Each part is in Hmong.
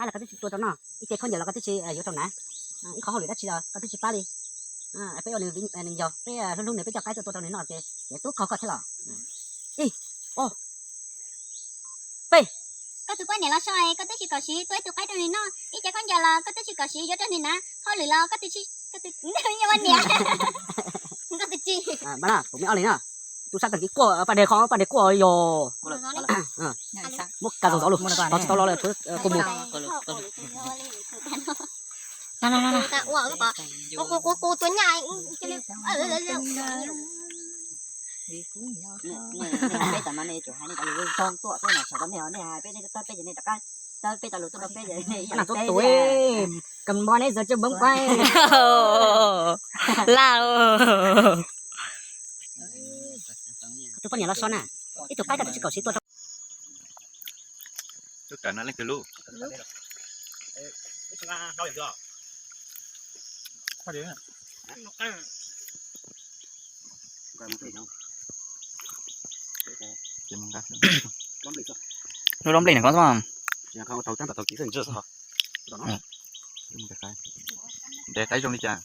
qaib los koj twb tsis tua rau noj, ib ce khaub ncaws los koj twb tsis yuav rau hnav, ib qhov hauj lwm dab tsi los koj twb tsis pab li. Peb ua nws, nws yog peb hlub nws, peb coj qaib tuaj tua rau nws noj ces yuav tub qaug koj thiab los. Ib, ob, peb. Koj tus poj niam los so, koj twb tsis kom siv tua ib tug qaib rau nws noj, ib ce khaub ncaws los koj twb tsis kom siv yuav rau nws hnav, hauj lwm los koj twb tsis, niam, kuv me ob li na, tus sab tag kis quaj, pas deg qhov pas deg quaj yog. Muab ka zaum zov lus, tov tsis tau los lawm, kua mus. Nas tuaj tuaj, kam npo neb giờ chưa bấm quay. Laj. Tus poj niam los so na, ib tug qaib koj twb tsis kom siv tua rau. Twb kawm no leej twg lub? Lub lob nplej na koj xwb. Ntev qaib zoo li cas?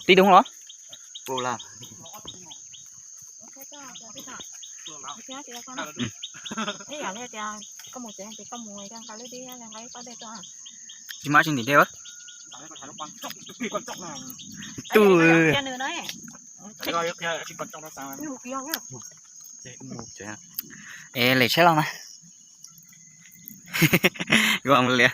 Tib tug los? Tsis muaj dab tsi ntim dej. Tus es lem tsheb los mas. Ua mus liam.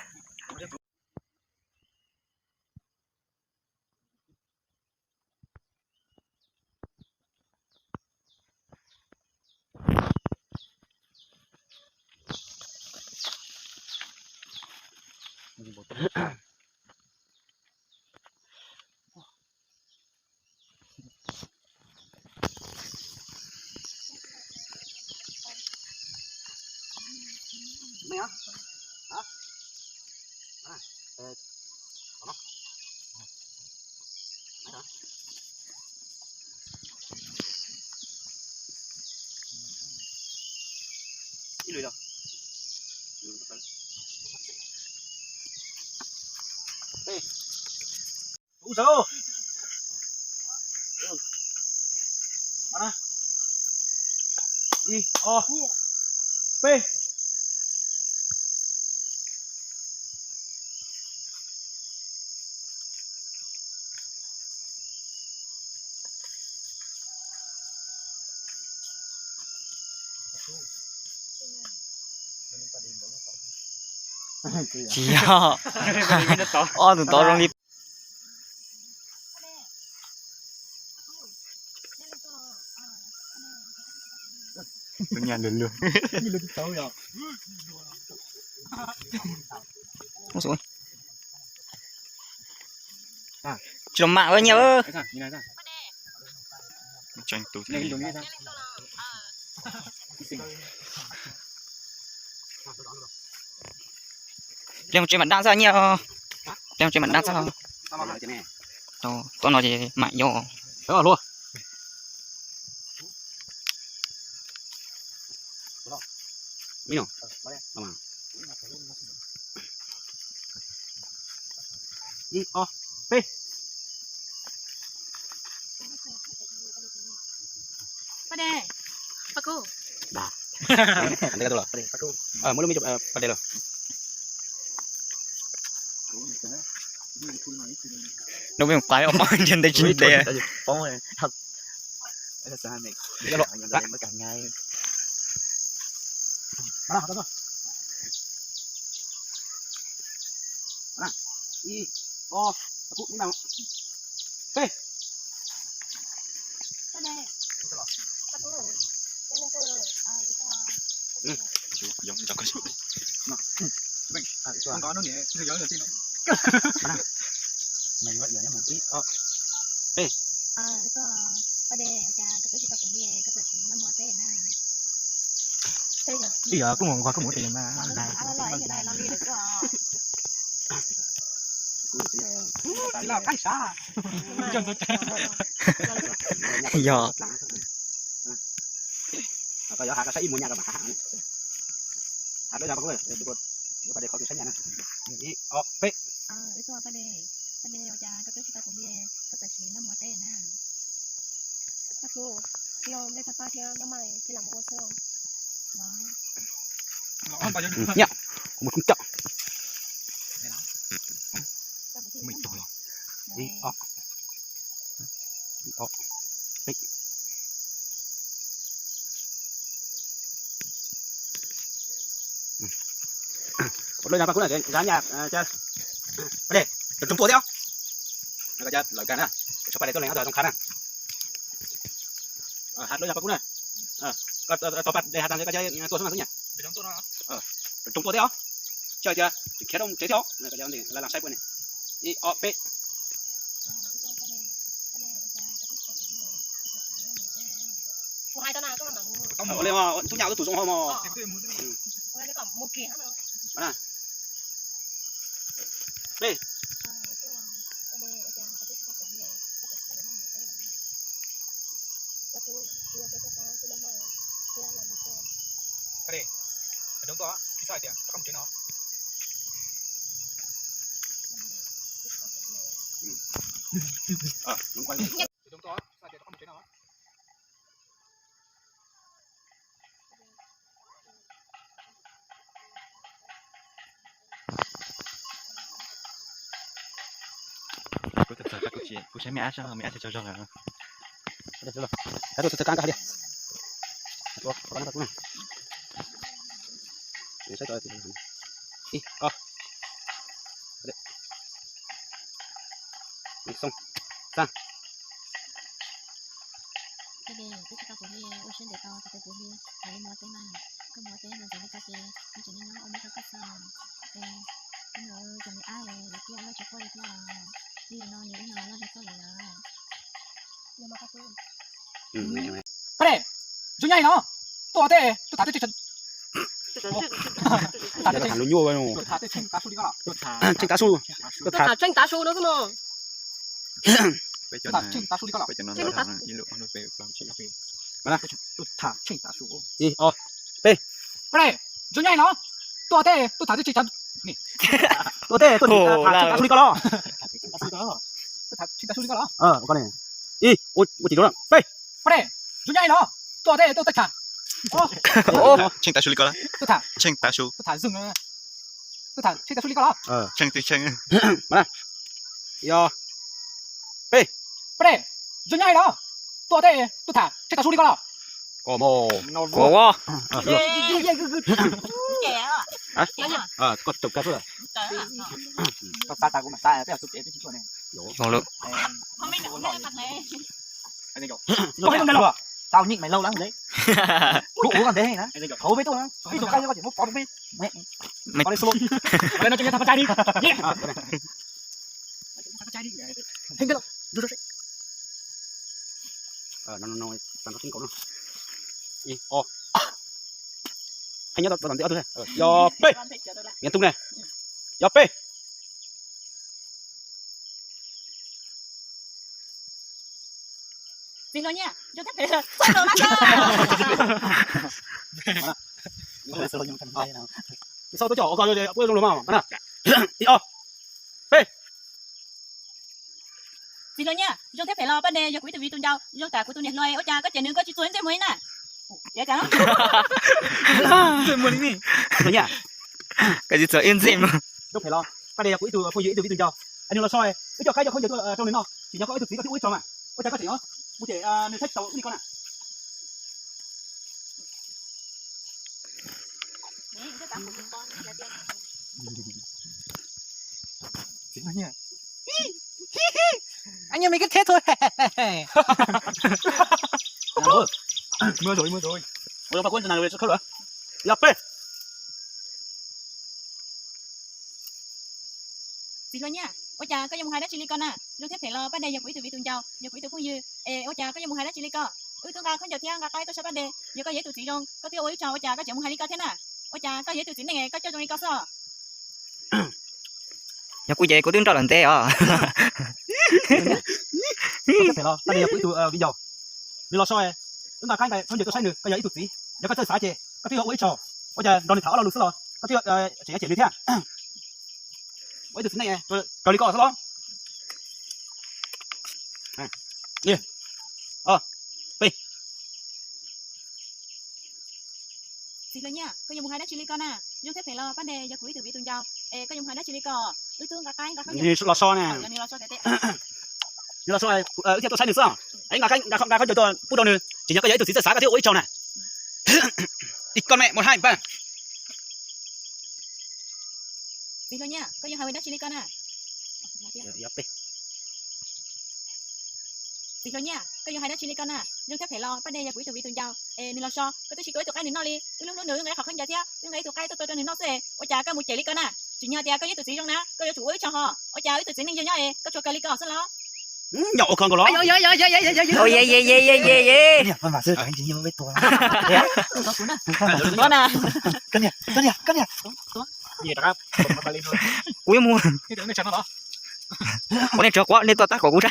Ib, ob, peb. Tsis yog, ob tug tod zoo li. Tsis los mam nyiaj. Pliag mus tsev mam daj xwb nyiaj. Pliag mus tsev mam daj xwb. Tau tuaj no ces mam yos. Ib, ob, peb. Muab lub me pas dej los. Nws me quav ob peb ntshe ntev tsis ntev. Ib, ob, peb. Ib yog kuj mus nqos kuj mus tes mas. Yog. Hais lub yog Paj Kub, yuav Paj Dej qhov tus saib nyaj na. Ib ob peb. Ua cas koj twb tsis tau kuv li, koj txawm sim noj mov teb na. Paj Kub, los nplej tag paj thiab noj mas thiab lam ua xwb. Nyiam, kuv mus kub coj. Ib ob, ib ob peb. Ua lub yog Paj Kub na, zab nyaj, Paj Dej, cov tsoom tuaj thiab. Lawv kag na, tsoom Paj Dej tuaj leej ob tug tsoom khav na. Hais lub yog Paj Kub na, koj tau Paj Dej has tas koj tuaj xwb mas xwb nyam. Tsoom tuaj thiab os. Tsis khiav rau tsev thiab os, koj lam saib puas ne. Ib ob peb. Ua li tus nyam tus tus zoo hauv mos. Peb. Paj Dej, cov tsoom tuaj, tsis txhob hais tias koj mus tsev no. Cov tsoom tuaj, tsis txhob hais tias koj mus tsev no. Kuv txawm txawm kuv tsis, kuv saib me ab sab hauv, me ab tsis tsaug zog lawm. Hais rau txawv txawv kab koj hais li. Ib ob. Xoo. Xab. Paj Dej, twb tsis tau kuv li, ua siab ntev tau tsis tau kuv li, hais li mov teb mas, koj mov teb ntxeev li ko ces kuv tseem nyob ua mov rau koj xwb. Es koj mus ua cov me ab es lawv thiaj loj tsis quaj li thiab. Li no nws ib no loj zog txoj lawm. Paj Dej, zoo nyob li no, tuaj ua teb, tuaj tham tej, tuaj tham tej, tuaj tham tej, tuaj tham tsheej tav su li ko los, tuaj tham tsheej tav su, tuaj tham tsheej tav su no xwb no. Tuaj tham tsheej tav su li ko los. Tuaj tham tsheej tav su. Ib ob peb. Paj Dej, zoo nyob li no, tuaj ua teb, tuaj tham tej tsheej tav, tuaj ua teb, tuaj tham tsheej tav su li ko los. Tuaj tham tsheej tav su li ko los. Ib, ua tsis dua peb. Paj Dej, zoo nyob li no, tuaj ua teb, tuaj tham tsheej tav su li ko los. Tuaj tham tsheej tav su. Tuaj tham tsheej tav su li ko los. Tsheej twg tsheej. Ib ob peb. Paj Dej, zoo nyob li no, tuaj ua teb, tuaj tham tsheej tav su li ko los. Kuv, kuv. Koj tau kuv mam xav, peb tus tsev twb tsis tuaj ne. Koj hais lus, tau nyeem maiv laus lawm ne. Kuv ua koj ntev na, thaum peb tuaj na, ib tug qaib nyob koj ces muab pov rau peb. Pov li xu. Ua li no ces yog tag pas tsaig li. Heev tiag. Ib ob. Heev nyob rau tom ntej ob tug. Yog peb. Niam tub ne. Yog peb. Txiv hluas Nyiaj, zoo thiab phem los txog lawm mas. Ib ob peb. Txiv hluas Nyiaj, zoo thiab phem los Paj Dej yog kuv ib tug viv tus ncaus, zoo tam kuv tus niam hluas, ua cas koj cem nws koj tsis txuag ntsej muag li na? Txiv hluas Nyiaj, koj tsis txuag ib ntsej muag. Zoo phem los Paj Dej yog kuv ib tug phooj ywg ib tug viv tus ncaus, nws los so, wb coj qaib coj khaub ncaws tuaj rau nws noj, ces nyob koj ib tug txiv koj twb ua ib tsoom mas, ua cas koj tseem nyob mus cem nws saib tsis taus wb li ko na. Anh em mình cứ thế thôi. Mưa rồi, mưa rồi. Ôi, ba cuốn cho nào rồi, sao khớp rồi? Yog peb. Txiv hluas Nyiaj, ua cas koj yuav mus hais dab tsi li ko na? Zoo thiab phem los Paj Dej yog kuv ib tug viv tus ncaus, yog kuv ib tug phooj ywg, es ua cas koj yuav mus hais dab tsi li ko? Wb twb nqa khaub ncaws thiab nqa qaib tuaj saib Paj Dej, yog koj yog ib tug txiv zoo, koj twb ua ib tsoom, ua cas koj tseem mus hais li ko thiab na? Ua cas koj yog ib tug txiv neej koj coj zoo li ko xwb? Yog kuv ces kuv twb nrauj lawm ntev os. Paj Dej yog kuv ib tug viv ncaus, nws los so, wb nqa qaib nqa khaub ncaws tuaj saib nws, koj yog ib tug txiv, yog koj txawj xav ces koj twb yuav ua ib tsoom. Ua cas nrog nws tham ob lo lus xwb los koj twb tseem yuav cem nws thiab? Ua ib tug txiv neej raws li koj xwb los? Txiv hluas Nyiaj, koj yuav mus hais dab tsi li ko na? Zoo thiab phem los Paj Nde yog kuv ib tug viv tus ncaus es koj yuav mus hais dab tsi li ko? Wb twb nqa qaib nqa khaub ncaws los so na. Nws los so, wb thiaj tuaj saib nws xwb. Nqa khaub ncaws tuaj pub rau nws, tsis yog koj yog ib tug txiv txawj xav koj thiaj ua ib tsaug na. Ib koj me mus hais Paj. Txiv hluas Nyiaj, koj yuav hais dab tsi li ko na? Txiv hluas Nyiaj, koj yuav hais dab tsi li ko na? Zoo thiab phem los Paj Nde yog kuv ib tug viv tus ncaus es nws los so, koj twb tsis tua ib tug qaib nws noj li. Wb hlub hlub nws, wb nqa qhaub ncaws thiab wb nqa ib tug qaib tuaj tua rau nws noj xwb es ua cas koj mus cem li ko na? Tsis yog tias koj yog ib tug txiv zoo na, koj yuav tsum ua ib tsaug hos. Ua cas wb ib tug txiv neej yog nyob es koj tsuas kawg li ko xwb los? Nyob ua kho nkaus los. Kuv mus. Ua nej tsuav quav nej tuaj tab kom kuv.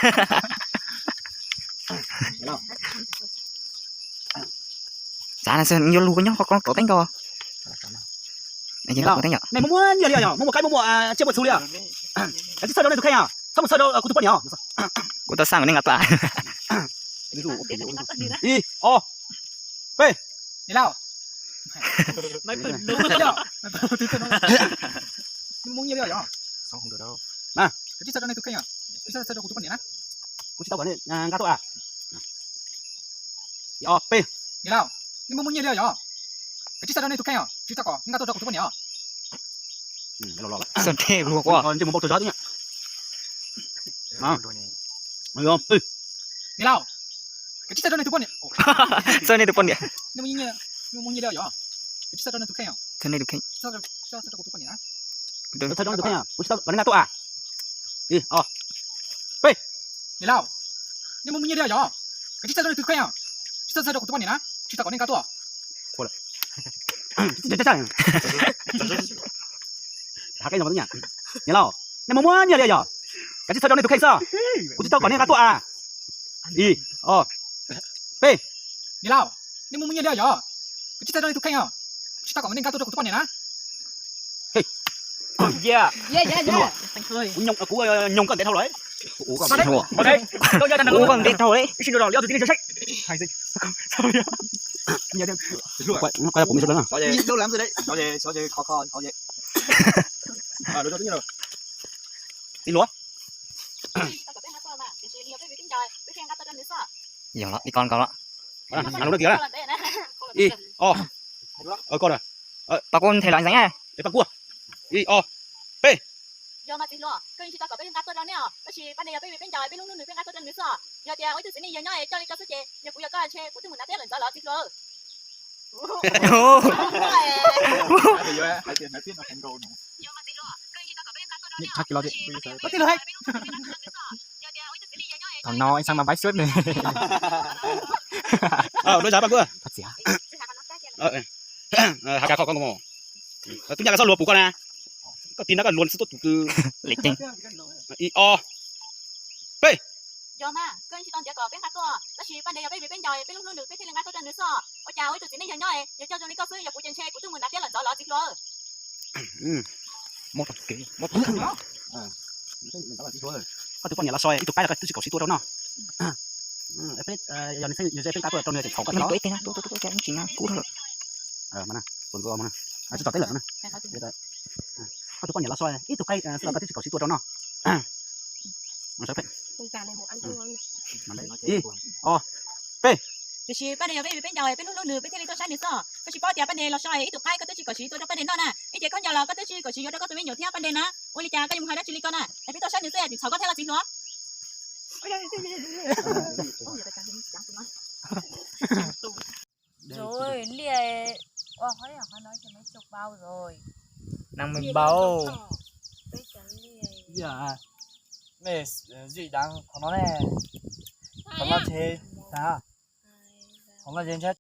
Xav yuav lug nyob qhov ko rov teeb ko. Nej muaj muaj nyiaj li yog, muaj muaj qaib muaj muaj tsiaj muaj txhu li yog? Kav tsij txhawj rau nej tus kheej os, txhob mus txhawj rau kuv tus poj niam os. Kuv tau xaj nej nqa tas. Ib, ob, peb. Kuv tsis tau kom nej nqa tuaj a. Ib, ob, peb. Niam laus, nej muaj muaj nyiaj li yog? Kav tsij txhawj rau nej tus kheej os, tsis tau kom nej nqa tuaj rau kuv tus poj niam os. Ntsej muag npau rog zog. Niam laus, kav tsij txhawj rau nej tus poj niam. Txhawj nej tus poj niam. Nej muaj nyiaj li yog? Kav tsij txhawj rau nej tus kheej os. Txhawj nej tus kheej os, kuv tsis tau kom nej nqa tuaj a. Ib, ob, peb. Niam laus, nej muaj muaj nyiaj li yog? Kav tsij txhawj rau nej tus kheej os. Tsis txhawj rau kuv tus poj niam na, tsis tau kom nej nqa tuaj. Niam laus, nej muaj muaj nyiaj li yog? Kav tsij txhawj rau nej tus kheej xwb, kuv tsis tau kom nej nqa tuaj a. Ib, ob, peb. Niam laus, nej muaj muaj nyiaj li yog? Kav tsij txhawj rau nej tus kheej os, tsis tau kom nej nqa tuaj rau kuv tus poj niam na. Kuv nyoog koj ntev dhau lawm. Ua koj ntev dhau li. Txiv hluas. Yog los, ib koj nkaus los. Ib, ob, koj na. Pab kuv nthe los ntxeev. Pab kuv. Ib, ob, peb. Yog mas txiv hluas, koj yeej tsis tau kom peb nqa tuaj rau neb os, tab sis Paj Nde yog peb viv peb ncaus, peb hlub hlub nws, peb nqa tuaj rau nws xwb. Yog tias ua ib tug txiv neej yog nyob es coj li ko xwb ces yog kuv yog koj ntshe kuv twb mus hnav tiab lawm ntxov los txiv hluas. Thaum no ib xav mas bái suab nws. Lub zab paj kuj. Has kas koj mus. Tub nyaj koj txhob luag puv koj na. Koj tig no koj luag xwb tuaj tus twg. Ib, ob, peb. Yog mas, koj yeej tsis tau ntiav kom peb nqa tuaj, tab sis Paj Nde yog peb viv peb ncaus, peb hlub hlub nws, peb thiaj li nqa tuaj rau nws xwb. Ua cas ua ib tug txiv neej yog nyob es yog coj zoo li koj xwb, yog kuv ces ntshe kuv twb mus hnav tiab lawm ntxov los txiv hluas. Mob tag kev, mob tag kev. Koj tus poj niam los so ib tug qaib los koj twb tsis kaum siv tua rau noj. Yog nws pheej nqa tuaj rau nws tseem txhaum koj thiab los. Tsis tau teb lawm. Koj tus poj niam los so ib tug qaib xwb los koj twb tsis kaum siv tua rau noj. Ib, ob, peb. Tiam sis Paj Nde yog peb viv peb ncaus, peb hlub hlub nws, peb thiaj li tuaj saib nws xwb. Koj tsis paub tias Paj Nde los so ib tug qaib koj twb tsis kaum siv tua rau Paj Nde noj na, ib ce khaub ncaws los koj twb tsis kaum siv yuav rau koj tus me nyuam thiab Paj Nde na. Ua li cas koj yuav mus hais dab tsi li ko na? Es peb tuaj saib nws xwb tseem txhaum koj thiab los txiv hluas. Rồi, liaj, ua, qhov no chog mấy chục bao rồi. Năm mươi bao. Liaj, mej, zi dab qhov no ne. Qhov no ces, qhov no ces ntshe